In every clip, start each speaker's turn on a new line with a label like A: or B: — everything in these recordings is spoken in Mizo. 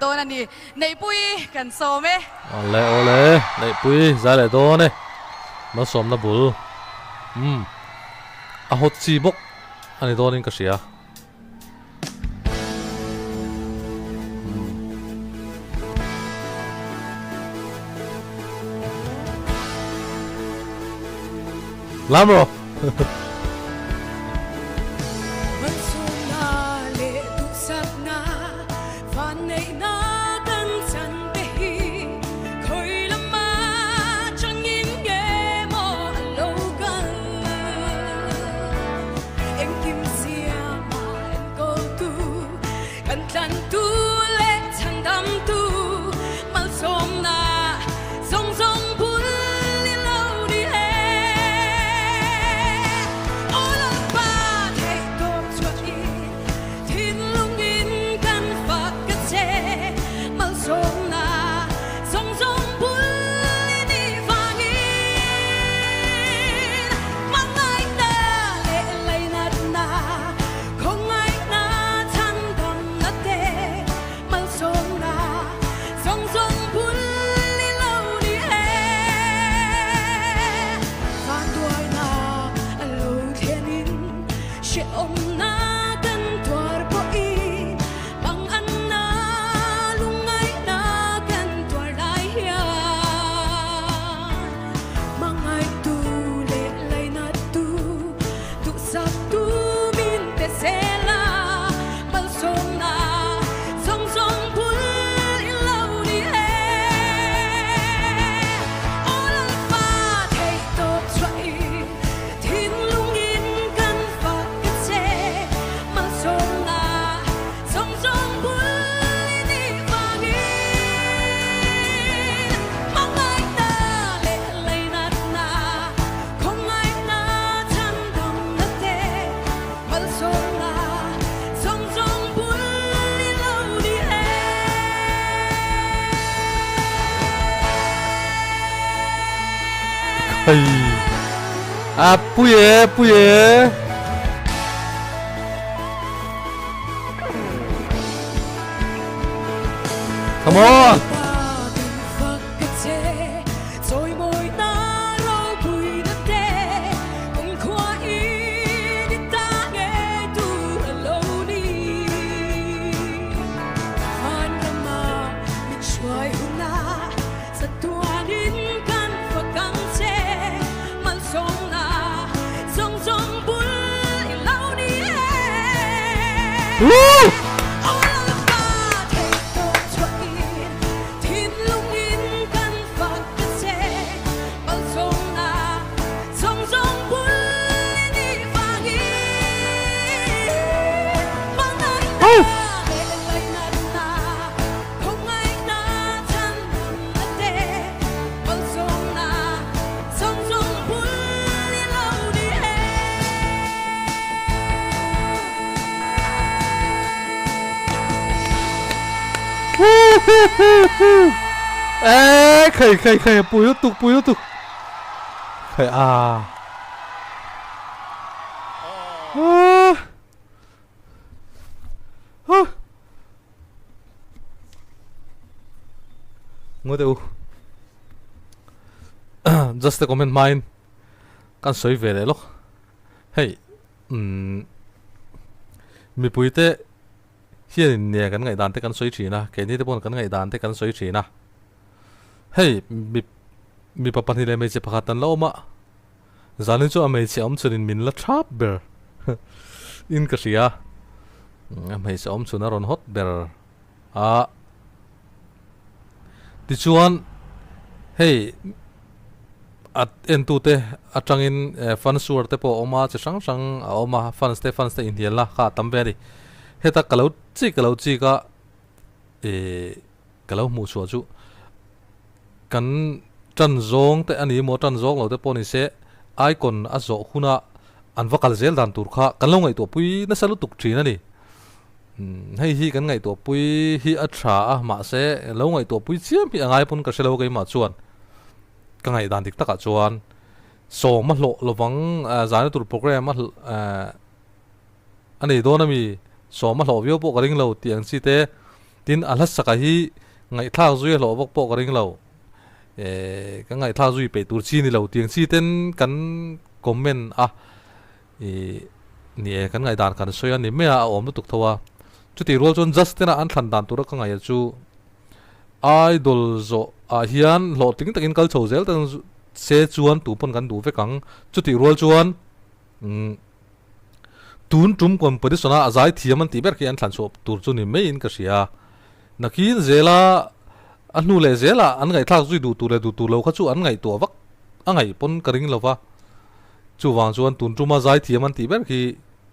A: dawn a ni. Neihpuii kan sawm e.
B: Awle awle, Neihpuii zai leh dawn e. Malsawmna bul. Umm. A hawt chi bawk a ni dawnin ka hria. Lam rawh. Hei a pui e pui e Come on Woo! Ê khei khei khei pui lutuk pui lutuk khei à à à Ngawi teh u. Just a comment hmain kan sawi ve leh lawk. Hei umm mipui te hianin nia kan ngaihdan te kan sawi thin a, keini te paw'n kan ngaihdan te kan sawi thin a. Hei mi mipa pahnih leh hmeichhe pakhat an la awm a, zanin chu a hmeichhe awm chunin min la thap ber in ka hria. A hmeichhe awm chun a rawn hawt ber a. Tichuan hei a entute atangin fans war te pawh a awm a, chi hrang hrang a awm a, fans te fans te inhnialna kha a tam ve a ni. Heta ka lo chik ka lo chik a ih ka lo hmuh chhuah chu kan tan zawng te a ni emaw tan zawng lo te pawh ni se icon a zawh huna an va kal zel dan tur kha kan lo ngaihtuah pui nasa lutuk thin a ni. Hei hi kan ngaihtuahpui hi a tha a, mahse lo ngaihtuahpui chiam hi a ngai pawn ka hre lo keimah chuan ka ngaihdan dik takah chuan sawm a hlawh lovang zana tur program a a nei dawn ami sawm a hlawh viau pawh ka ring lo tih ang chi te Tin, a hlasaka hi ngaihthlak zui a hlawh bawk pawh ka ring lo. Eh, ka ngaihthlak zui peih tur chi ni lo tiang chi ten kan comment a. Ih, ni e, kan ngaihdan kan sawi a ni mai a, a awm lutuk tho a. Chutih rual chuan Justin-a an thlan dan tura ka ngaih chu Idol zawh ah hian hlawhtling takin kal chho zel tan se chuan tu pawn kan duh vek ang. Chutih rual chuan umm tun tum competition a a zai thiam an tih ber khi an thlan chhuah tur chu ni maiin ka hria. Nakin zela a hnu leh zelah an ngaihthlak zui duh tur leh duh tur lo kha chu an ngaihtuah vak a ngaih pawn ka ring lo va. Chuvang chuan tun tuma zai thiam an tih ber khi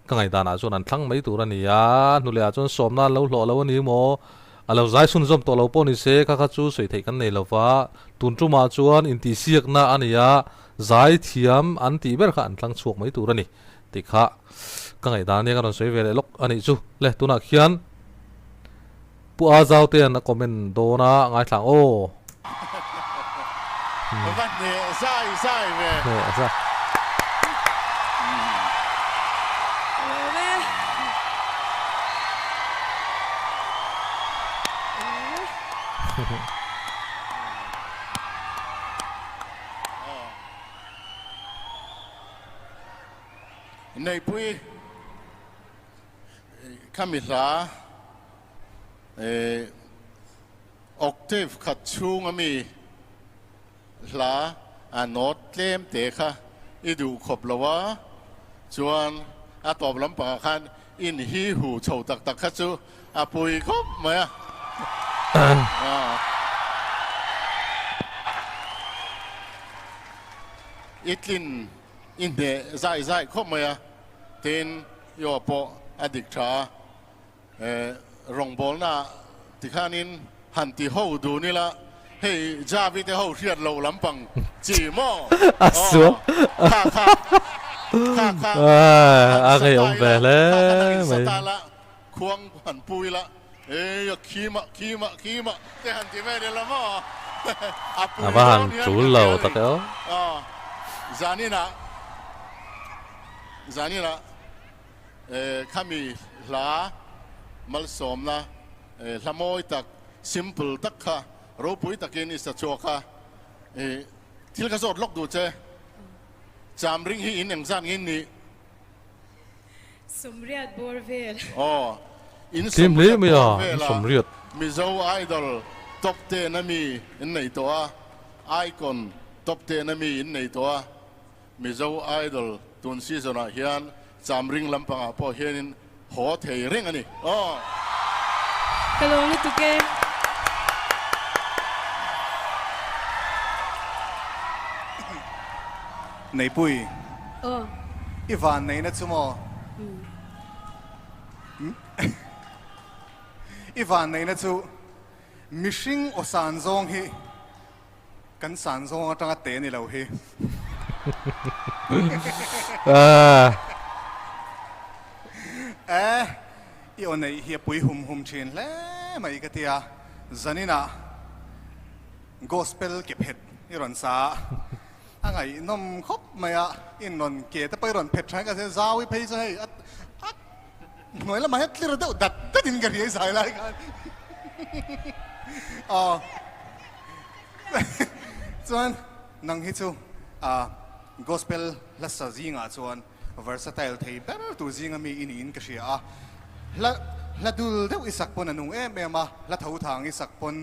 B: ka ngaihdanah chuan an thlang mai tur a ni a, hnu lehah chuan sawmna an lo hlawh lo a ni maw? A lo zai chhunzawm tawh lo pawh ni se kha kha chu sawi theih kan nei lo va, tun tumah chuan intihsiakna a ni a, zai thiam an tih ber kha an thlang chhuak mai tur a ni tih kha ka ngaihdan a nia ka rawn sawi ve leh lawk a nih chu. Le tunah khian Pu A Zautea'n a comment dawn a, ngaithla ang aw.
C: Va hneh zai zai ve.
B: Hneh zai.
C: Neihpui khami hla Octave khat chhung ami hla a note tlem te kha i duh khawp lo a, chuan a tawp lampangah khan in hi hu chho tak tak kha chu a pui khawp mai a. I tlin i hneh zai zai khawp mai a, tin i aw pawh a dik tha a. Rawngbawlna tikhanin han ti ho dun ila, hei Javi te ho hriat loh lampang chi maw?
B: A sual.
C: Kha kha kha kha
B: A ngeiawm ve hle mai.
C: Sa ta la, khuang han pu ila, ei a khima khima khima te han ti vel ila maw? A pui
B: A va han
C: dawn hian
B: tul
C: ka
B: lo
C: hria a
B: tak
C: ni.
B: e aw.
C: Zaninah zaninah. Khami hla malsawmna hla mawi tak, simple tak kha ropui takin i sa chhuak a, thil ka zawt lawk duh che, Chamring hi in engzat nge in nih?
A: Sawmriat bawr vel.
C: Aw, in
B: Tlem hle
C: sawmriat
B: mai a,
C: bawr
B: in
C: vel a,
B: sawmriat.
C: Mizo Idol top ten a mi in nei tawh a, Icon top ten a mi in nei tawh a, Mizo Idol tun season ah hian Chamring lampangah pawh hianin haw thei reng a ni aw.
A: Ka lawm lutuk e.
D: Neipui.
A: Aw.
D: I van neihna chu maw? I van neihna chu mihring aw san zawng hi. Kan san zawng atanga te ni lo hi. E, i aw neih hi a pui hum hum thin hle mai ka tia. Zaninah gospel ke phet i rawn sa a, a ngaihnawm khawp mai a, in rawn ke te pawh i rawn phet tha in ka hria, zau i phei chu hei a hnuai lamah hian tlir deuh dat dat in ka hria i zai lai khan. Aw. Chuan nang hi chu gospel hla sa zingah chuan versatile thei ber tur zinga mi i niin ka hria a. Hla hla dul deuh i sak pawn a nung em em a, hla tho thang i sak pawn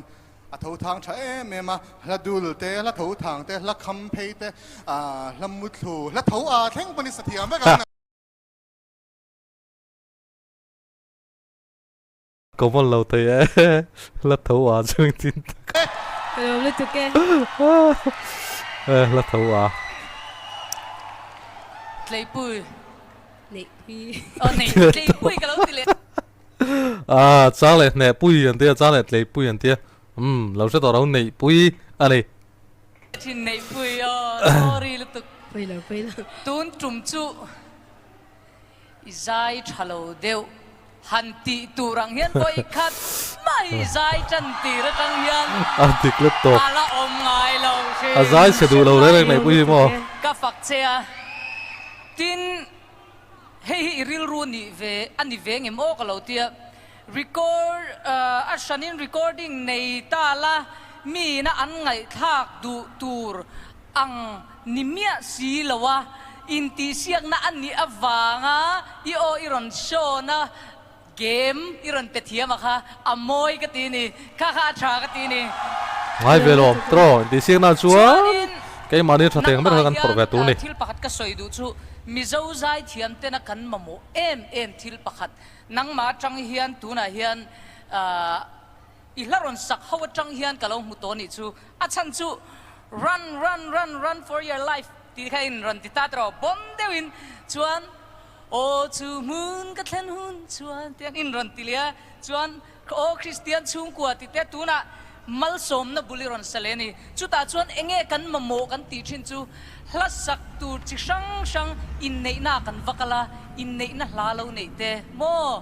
D: a tho thang tha em em a, hla dul te, hla tho thang te, hla kham phei te, hla muthlu, hla tho a thleng pawn i sa thiam vek ang.
B: Ka vawn lo thei e, hla tho a chu engtin tak.
A: Ka lawm lutuk e.
B: E hla tho a.
A: Tleipui. Neihpui. Aw nei tleipui ka lo ti leh.
B: A chang leh hnehpui an tia chang leh tleipui an tia. Umm lo hre tawh ro neihpui a ni.
A: Thin neihpui aw sorry lutuk. Pawi lo pawi lo. Tun tum chu. I zai tha lo deuh han tih tur ang hian vawi khat mai i zai tan tir atang hian
B: A dik let tawp.
A: a la awm ngai lo hrim.
B: A zai chhe duh lo reng reng neih pui hi maw?
A: Ka fak che a, tin hei hi i rilru nih ve a ni ve ngem aw ka lo tia. Record a hranin recording nei ta la, miina an ngaihthlak duh tur ang ni miah si lo a, intihsiakna a nih avanga i aw i rawn show na game i rawn pe thiam a kha a mawi ka ti ni, kha kha a tha ka ti ni.
B: Ngai ve lo tiraw intihsiakna chuan keimahni tha thei ang ber kha kan phawrh ve tur ni.
A: Thil pakhat ka sawi duh chu Mizo zaithiam tena kan mamawh em em thil pakhat Nangmah atang hian tunah hian i hla rawn sak ho atang hian ka lo hmu tawh nih chu. A chhan chu run run run run for your life tih kha in rawn ti ta tawh bawm deuhin chuan aw chu hmun ka thlen hun chuan tiang in rawn ti leh a chuan aw Kristian chhungkua ti te tunah Malsawmna bul i rawn sa leh a ni. Chutah chuan enge kan mamawh kan tih thin chu hla sak tur chi hrang hrang inneihna ah kan va kal a, inneihna hla lo neih te maw?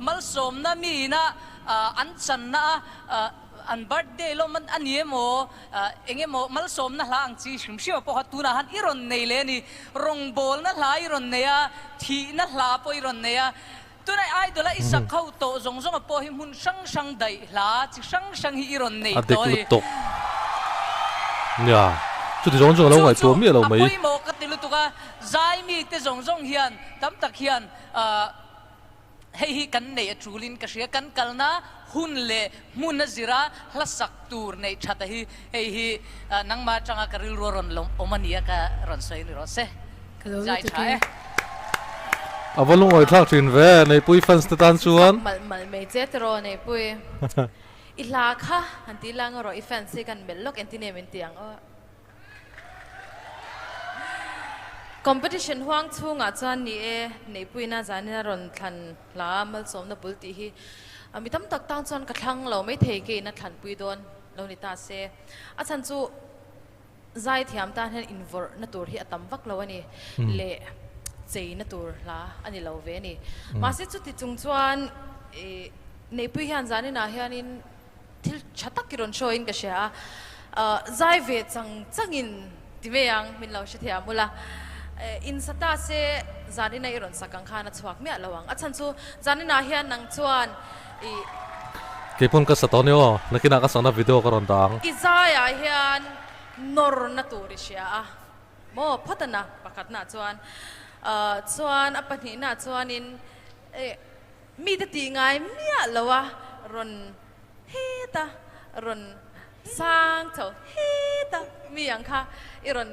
A: Malsawmna miin a an channa a an birthday lawm a ni emaw eng emaw malsawmna hla ang chi hrim hrim ah pawh kha tunah han i rawn nei leh a ni. Rawngbawlna hla i rawn nei a, thihna hla pawh i rawn nei a. Tunai Idol a i sak ho tawh zawng zawng a pawh hi hmun hrang hrang daih hla chi hrang hrang hi i rawn nei
B: A dik
A: tawh a ni.
B: lutuk. Nia, chuti zawng zawng a lo
A: Chu chu
B: ngaihtuah miah lo
A: a
B: mai.
A: pawimawh ka ti lutuk a, zai mite zawng zawng hian tam tak hian ah hei hi kan neih a tulin ka hria, kan kalna hun leh hmun a zira hla sak tur neih that a hi hei hi nangmah atanga ka rilru a rawn awm a nia ka rawn sawi ni rawh se.
E: Ka lo
A: Zai
E: lutuk
A: tha
E: e.
A: e.
B: A va lungawi thlak thin ve, Neihpui fans te tan chuan.
F: Fak malh malh mai che tiraw Neihpui. I hla kha han ti lang rawh i fans hi kan melh lawk engtin nge min ti ang aw. Competition huang chhungah chuan ni e Neihpuiin a zanin a rawn thlan hla malsawmna bul tih hi mi tam tak tan chuan ka thlang lo maithei keiin a thlanpui dawn lo ni ta se. A chhan chu Zaithiam tan hian invawrhna tur hi a tam vak lo a ni leh cheina tur hla a ni lo ve a ni. Mahse chuti chung chuan ih Neihpui hian zaninah hianin thil tha tak i rawn show in ka hria a, zai ve chang changin ti mai ang min lo hrethiam ula. In sa ta se zanina i rawn sak ang khan a chhuak miah lo ang. A chhan chu zaninah hian nang chuan ih.
B: Keipawn ka sa tawh nia aw, nakinah ka sakna video ka rawn dah ang.
F: I zaiah hian nawrna tur i hria a maw phawt a na pakhatnaah chuan chuan a pahnihnaah chuanin mite tih ngai miah lo a rawn heta rawn sang chho heta mi ang kha i rawn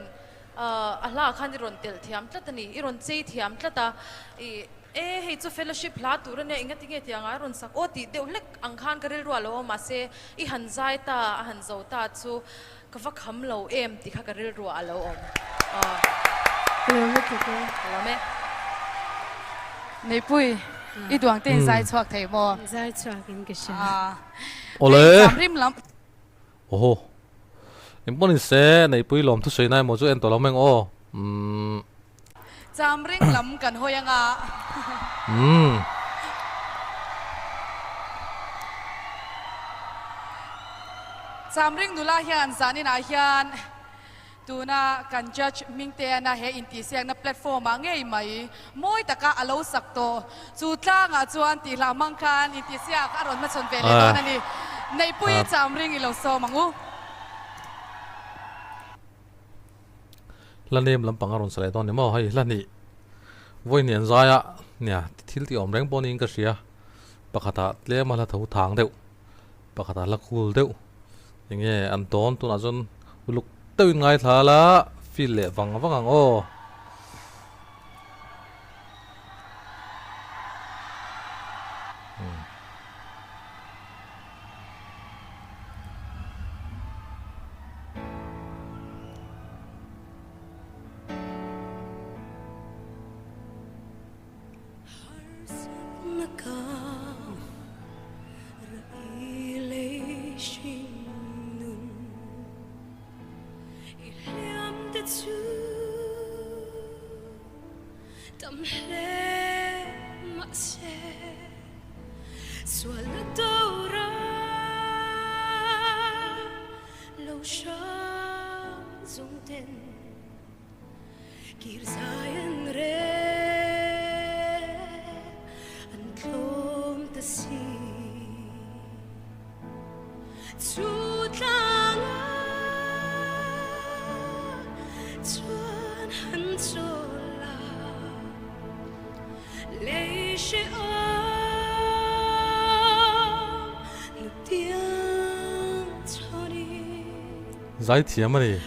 F: a hlaah khan i rawn telh thiam tlat a ni i rawn chei thiam tlat a ih E, hei chu fellowship hla tur ania, engati nge tiang a rawn sak aw tih deuh hlek ang khan ka rilru a lo awm mahse i han zai ta, a han zo ta chu ka va kham lo em tih kha ka rilru ah a lo awm. Aw.
E: Ka lawm lutuk e.
F: Ka lawm e.
G: Neipui, i duang te in zai chhuak thei maw?
E: Zai chhuak in ka hria.
B: Awle.
G: Hei ram rim lam.
B: Oho. Engpawh ni se, Neipui lawm thusawi na emaw chu en tawh lo meng aw. Umm.
G: Chamring lam kan hawi anga.
B: Umm.
G: Chamring nula hian zaninah hian tuna kan judge Hmingteana he intihsiakna platform ah ngei mai mawi taka a lo sak tawh. Chu tlangah chuan tihlah hmang khan intihsiak a rawn hmachhawn ve leh dawn a ni. Neihpui Chamring i lo sawm ang u.
B: Hla nem lampang a rawn sa leh dawn ni maw hei hla hnih vawi hnih an zai a nia thil tih awm reng pawh niin ka hria pakhatah tlem a hla tho thang deuh pakhatah hla cool deuh enge an tawn tunah chuan uluk deuhin ngaithla la feel leh vang vang ang aw. Zaithiam a ni.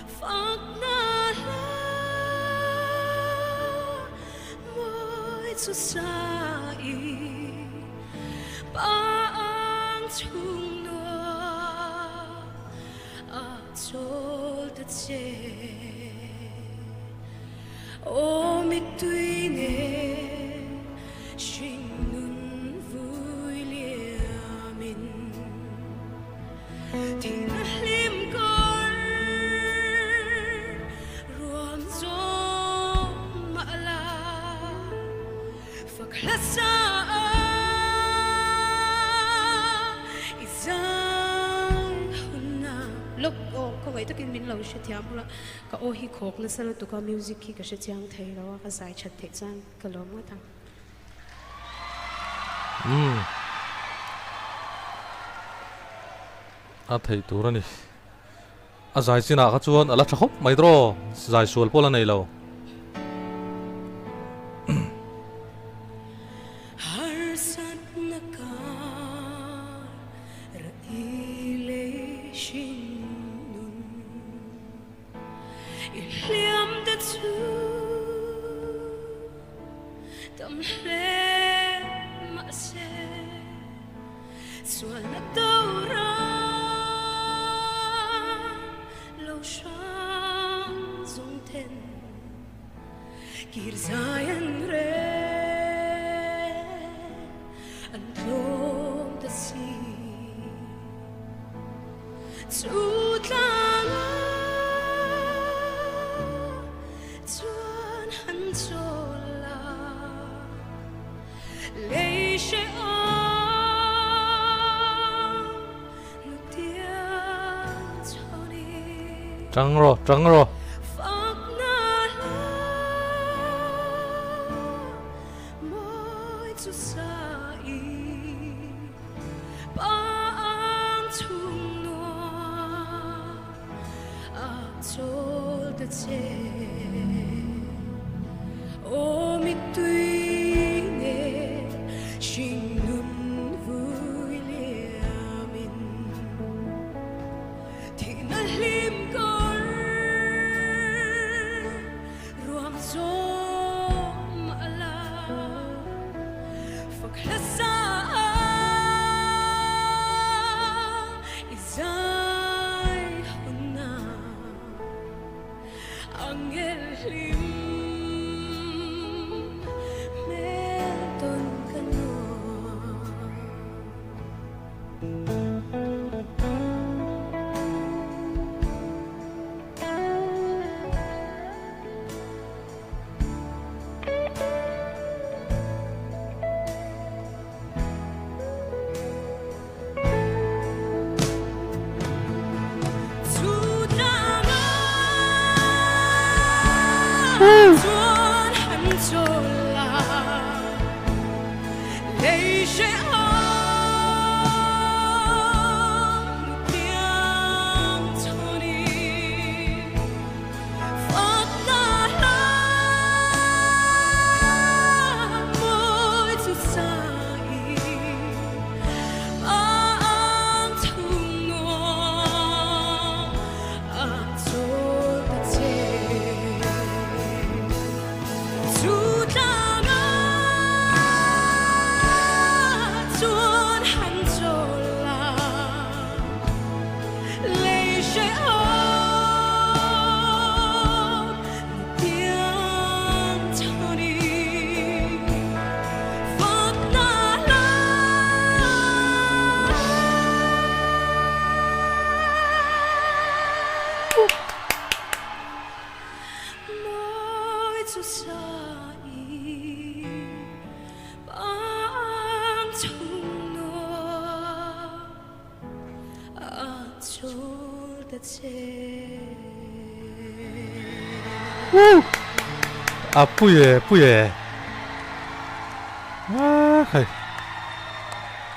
E: Lawk aw khawngaih takin min lo hrethiam bawk a, ka aw hi khawk nasa lutuk a, music hi ka hrechiang thei lo a, ka zai that theih chuan ka lawm ngawt ang.
B: Umm. A theih tur a ni. A zai chinah kha chuan a la tha khawp mai draw, zai sual pawh la nei lo. Tang rawh, tang rawh. A pui e pui e a hei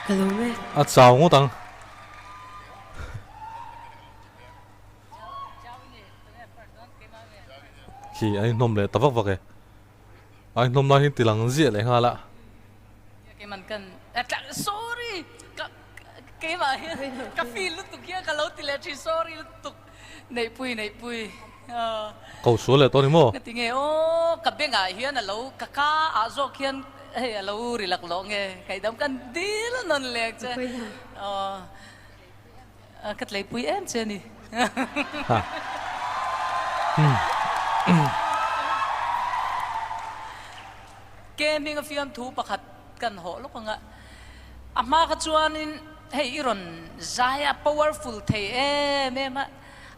E: Ka lawm e.
B: A chau ngawt ang. Khi a inhnawm leh ta vak vak e. A inhnawm lai hi ti lang ziah leh nghal a.
A: Keiman kan sorry ka keimah hian ka feel lutuk hian ka lo ti leh thin sorry lutuk neihpui neihpui.
B: Ko sual leh tawh a ni maw?
A: Ka ti nge aw ka bengah hian a lo ka ka ah zawk hian hei a lo ri laklawh nge ngaihdam kan dil nawn leh ang che aw. Ka tleipui em che a ni. Ke hming a fiamthu pakhat kan hawh lawk ang a, a hma kha chuanin hei i rawn zai a powerful thei em em a,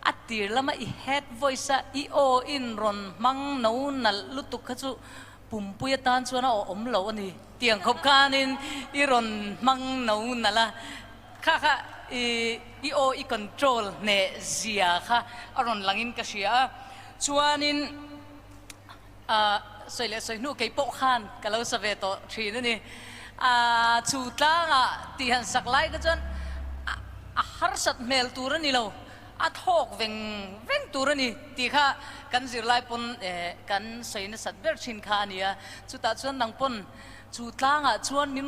A: a tir lama i head voice a i aw in rawn hmang no nalh lutuk kha chu pumpui atan chuan a awm lo a ni tiang khawp khanin i rawn hmang no nalh a. Kha kha i i aw i control hneh zia kha a rawn langin ka hria a, chuanin ah sawi leh sawi hnu kei pawh khan ka lo sa ve tawh thin a ni. Ah chu tlangah tih han sak lai kha chuan a a harsat hmel tur a ni lo, a thawk veng veng tur a ni tih kha kan zirlai pawn eh kan sawi nasat ber thin kha a ni a, chutah chuan nang pawn Chu tlangah chuan min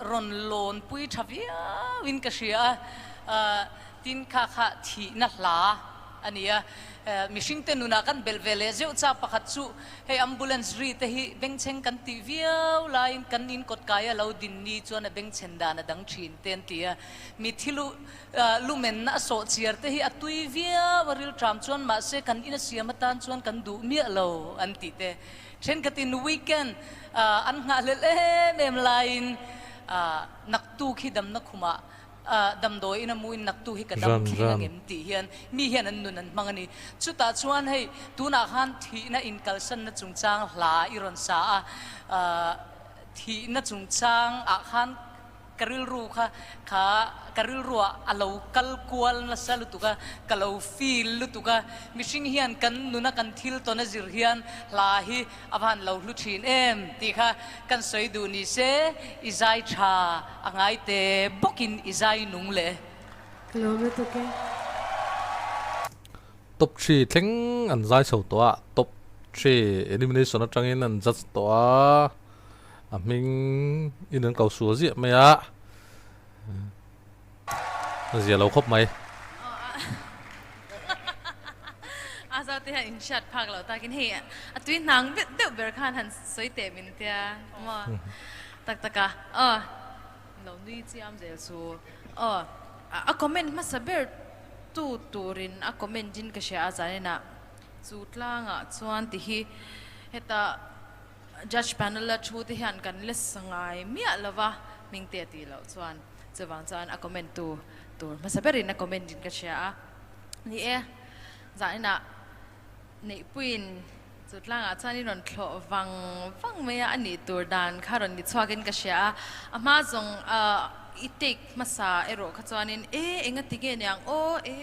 A: rawn lawn pui tha viauin ka hria a, tin kha kha thihna hla a ni a. Mihringte nunah kan belh ve leh zeuh chak pakhat chu hei ambulance ri te hi bengchheng kan tih viau laiin kan in kawt kaia lo din ni chuan a bengchhen dan a dang thin te an ti a. Mithi lu lumenna a sawh chiar te hi a tui viau a rilṭam chuan mahse kan ina siam atan chuan kan duh miah lo an tih te. Thenkhatin weekend an nghahhlelh em em laiin naktuk hi damna khumah damdawi in a muin naktuk hi ka dam thleng angem tih hian mi hian an nun an hmang a ni. Chutah chuan hei tunah khan thihna inkalsanna chungchang hla i rawn sa a, thihna chungchang ah khan Ka rilru kha kha ka rilruah a lo kal kual nasa lutuk a, ka lo feel lutuk a, mihring hian kan nuna kan thil tawn a zir hian hla hi a van lo hlu thin em tih kha kan sawi duh ni se, i zai tha a ngai te bawkin i zai nung le.
E: Ka lawm lutuk e.
B: Top three thleng an zai chho tawh a, top three elimination atangin an judge tawh a. A hming in an ko sual ziah mai a, a zia lo khawp mai.
F: A zau te hian in hriat phak loh takin hei a tui hnang deuh ber khan han sawi teh min tia maw tak tak a aw lo nui chiam zel chu aw a comment hmasa ber tu turin a comment in ka hria a zaninah chu tlangah chuan ti hi heta Judge panel a thu te hian kan la sa ngai miah lo va, Hmingte a tih loh chuan chuvang chuan a comment tu tur hmasa berin a comment in ka hria a. Ni e, zaninah Neihpuiin chu tlangah chuan i rawn thlawh vang vang mai a, a nih tur dan kha rawn ni chhuakin ka hria a. A hma zawng i take hmasa erawh kha chuanin e enga ti nge niang aw e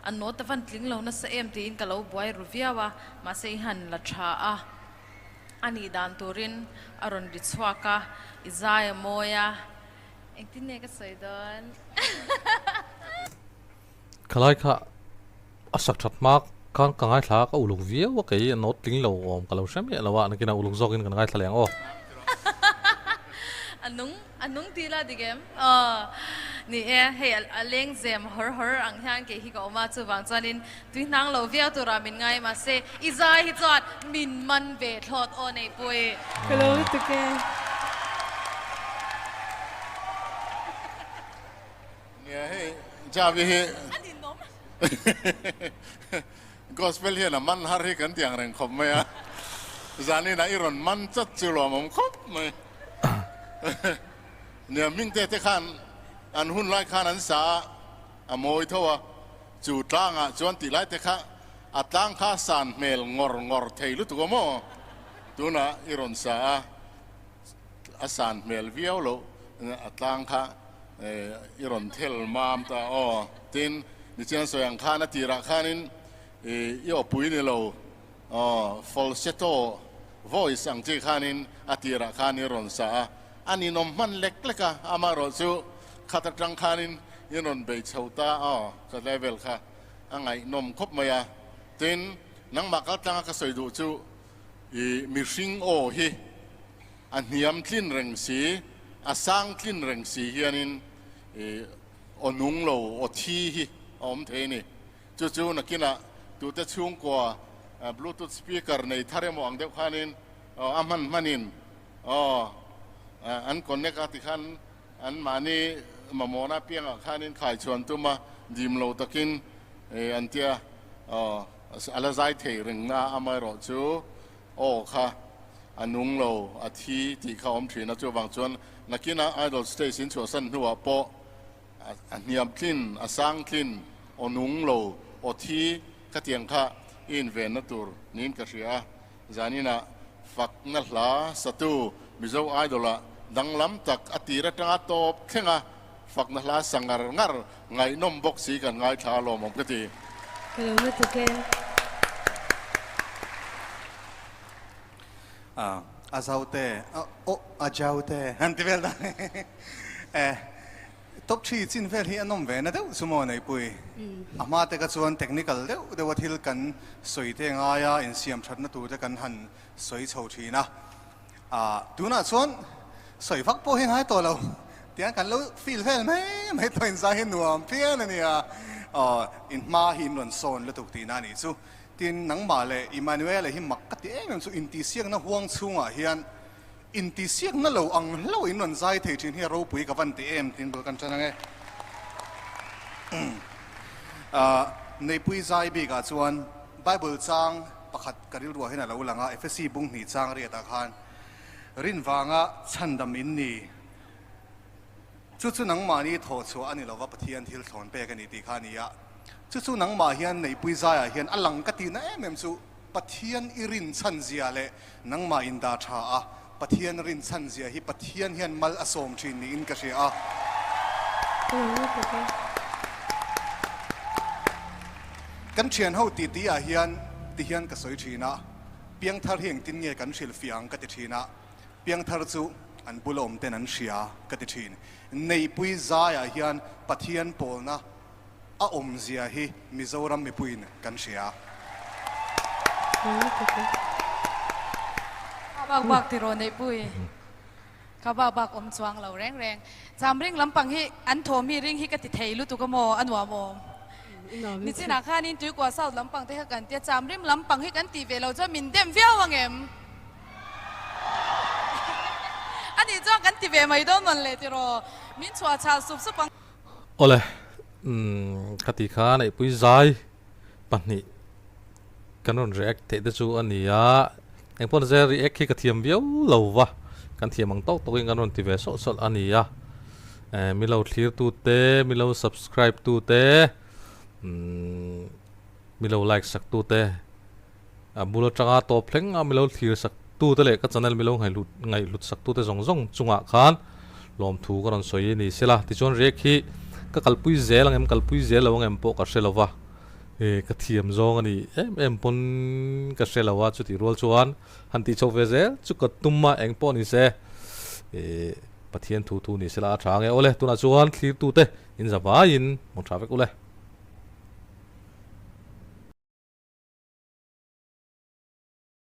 F: a note a van tling lo nasa em tiin ka lo buai ru viau a, mahse i han la tha a. A nih dan turin a rawn ri chhuak a, i zai a mawi a, engtin nge ka sawi dawn?
B: Khalai kha a sak that hma khan ka ngaithla a, ka uluk viau a, kei a note tling lo awm ka lo hre miah lo a, nakinah uluk zawkin kan ngaithla leh ang aw.
F: A nung A nung ti la dik em? Aw, ni e, hei a leng zem hawr hawr ang hian kei hi ka awm a, chuvang chuanin tui hnang lo viau turah min ngai mahse i zai hi chuan min man ve thlawt aw Neihpui.
E: Ka lo lutuk e.
C: Nia hei Javi hi Gospel hian a man har hi kan ti ang reng khawp mai a, zaninah i rawn man chat chu lawmawm khawp mai. Nia Mingte te khan an hun lai khan an sa a, a mawi tho a, chu tlangah chuan tih lai te kha a tlang kha san hmel ngawr ngawr thei lutuk a maw? Tunah i rawn sa a, a san hmel viau loh a tlang kha i rawn thel mam ta aw. Tin, nichian sawi ang khan a tirah khanin i awpui ni lo Aw, falsetto voice ang chi khanin a tirah khan i rawn sa a, a ninawm hman lek lek a, amaherawhchu khat atang khanin i rawn bei chho ta aw, ka level kha a ngaihnawm khawp mai a. Tin, nangmah kaltlanga ka sawi duh chu i mihring aw hi a hniam tlin reng si, a sang tlin reng si hianin i aw nung lo, aw thi hi a awm thei a ni. Chu chu nakinah tute chhungkua bluetooth speaker nei thar emaw ang deuh khanin a hman hmanin aw an connect a tikhan an mahni mamawhna apiangah khanin khaichhuan tum a, dim lo takin an tia aw a la zai thei reng na amaherawh chu aw kha a nung lo a thi tih kha awm thin a, chuvang chuan nakinah idol stage in chhuahsan hnuah pawh A hniam tlin, a sang tlin, aw nung lo, aw thi khatiang kha i invenna tur niin ka hria a. Zaninah fakna hla satu Mizo Idol-ah danglam tak a tir atanga tawp thlenga fakna hla sa ngar ngar ngaihnawm bawk si kan ngaithla a lawmawm ka ti.
E: Ka lo lutuk e.
D: A zaute, aw a jaute han ti vel ta e. Top thi chin vel hi a nawm ve na deuh chu maw Neihpui? A hma te kha chuan technical deuh deuh a thil kan sawi te ngai a, insiam thatna tur te kan han sawi chho thin a. Ah, tunah chuan sawi vak pawh hi ngai tawh lo tiang kan lo feel vel mai mai tawh inzai hi nuam phian a nia. Aw, in hma hi in rawn sawn lutuk tihna a nih chu. Tin, nangmah leh Emmanuel-a hi mak ka ti em em chu intihsiakna huang chhungah hian Intihsiakna lo ang hlauh in rawn zai thei thin hi a ropui ka van ti em tiin bul kan tan ange. Neipui zai bikah chuan Bible chang pakhat ka rilruah hian a lo lang a, Efesi bung hnih chang riatah khan rin vanga chhandam in ni, chu chu nangmahni thawh chhuah a ni lova Pathian thil thlawn pek a ni tih kha a ni a, chu chu nangmah hian neipui zaiah hian a lang ka tihna em em chu. Pathian i rinchhan zia leh nangmah in dah tha a, Pathian rinchhan zia hi Pathian hian mal a sawm thin niin ka hria a. Kan thian ho titi ah hian ti hian ka sawi thin a, piangthar hi engtin nge kan hrilh fiah ang ka ti thin a, piangthar chu an bula awm ten an hria ka ti thin. Neihpui zai ah hian Pathian pawlna A awmzia hi Mizoram mipuiin kan hria.
G: Kha bak bak tiraw Neihpui. Kha bak bak awm chuang lo reng reng. Chamring lampang hi an thawm hi ring hi ka ti thei lutuk a maw a nuam awm. Nichinah khanin Tuikua South lampang te kha kan tia Chamring lampang hi kan tih ve lo chuan min dem viau ang em? Anih chuan kan ti ve mai dawn mawn le tiraw min chhuah chhal sup sup ang.
B: Awle, umm ka ti kha Neihpui zai pahnih kan rawn react theih te chu a ni a, engpawh nise react hi ka thiam viau lo va, kan thiam ang tawk tawkin kan rawn ti ve sawlh sawlh a ni a, eh mi lo thlir tu te, mi lo subscribe tu te, umm mi lo like sak tu te. A bul atanga tawp thleng a milo thlir sak tute leh ka channel milo ngaihlut ngaihhlut sak tute zawng zawng chungah khan lawmthu ka rawn sawi a ni sela. Tichuan react hi ka kalpui zel ang em kalpui zel lo ang em pawh ka hre lo va, eh ka thiam zawng a ni em em pawn ka hre lo a chutih rual chuan han tih chhoh ve zel chu ka tum a eng pawh ni se eh Pathian thu thu ni sela a tha ang e. Awle tunah chuan thlir tute in za vaiin hmu tha vek ule.